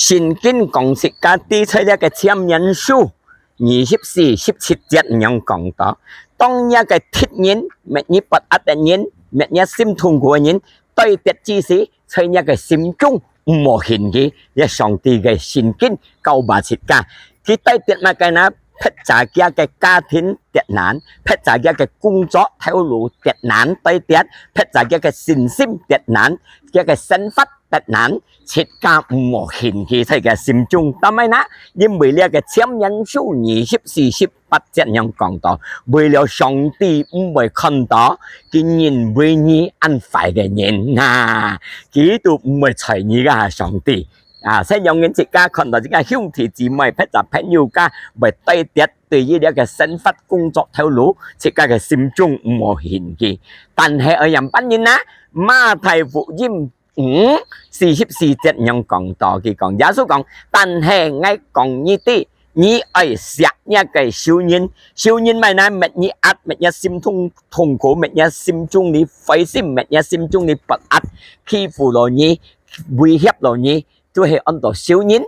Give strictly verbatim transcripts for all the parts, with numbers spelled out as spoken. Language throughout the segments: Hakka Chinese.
聖經講自家知在這个箴言書二十四十七節恁樣講到：當若个敵人，乜你發閼个人，乜你心痛苦个人，對敵之時，在若个心中毋好恨佢。這上帝个聖經教導自家，佢對敵麼个呢？迫在佢个家庭敵難，迫在佢个工作頭路敵難對敵，迫在佢个信心敵難，佢个生活敵難，自家毋好恨佢在佢心中。做麼个呢？因為這个箴言書二十四十八節恁樣講到：為了上帝毋會看到佢人為義恁壞个人啊，佢都毋會睬你个上帝。啊，所以仰般自家看到自家兄弟姊妹，或者朋友家會對敵，對於這个生活、工作頭路，自家个心中毋好恨佢。但係愛仰般呢？馬太福音五四十四節恁樣講到，佢講，耶穌講：「但係𠊎講你知，你愛惜若个仇人。」仇人麼个呢？乜你閼，乜你心痛，痛苦，乜你心中裡灰心，乜你心中裡發閼，欺負了你，威脅了你，就係安到仇人。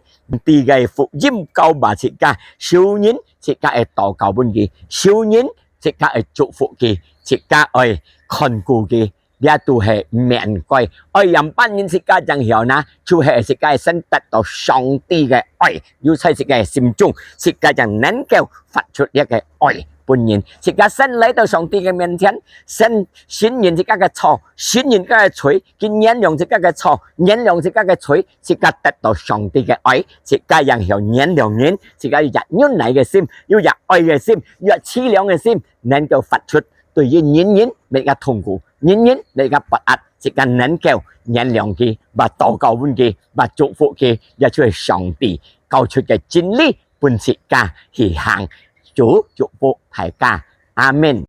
這个福音教導自家，仇人自家愛禱告分佢，仇人自家愛祝福佢，自家愛看顧佢。這都係免該。愛仰般人自家正曉呢？就係自家个心得到上帝个愛，有在自家个心中，自家正能夠發出這个愛分人。自家先來到上帝个面前，先承認自家个錯，承認自家个罪，佢原諒自家个錯，原諒自家个罪，自家得到上帝个愛，自家正曉原諒人，自家有隻忍耐个心，有隻愛个心，有隻淒涼个心，能夠發出對於人人乜个痛苦，人人乜个發閼，自家能夠原諒佢，或禱告分佢，或祝福佢，這就係上帝教出个真理，分自家去行。主祝福大家，阿門。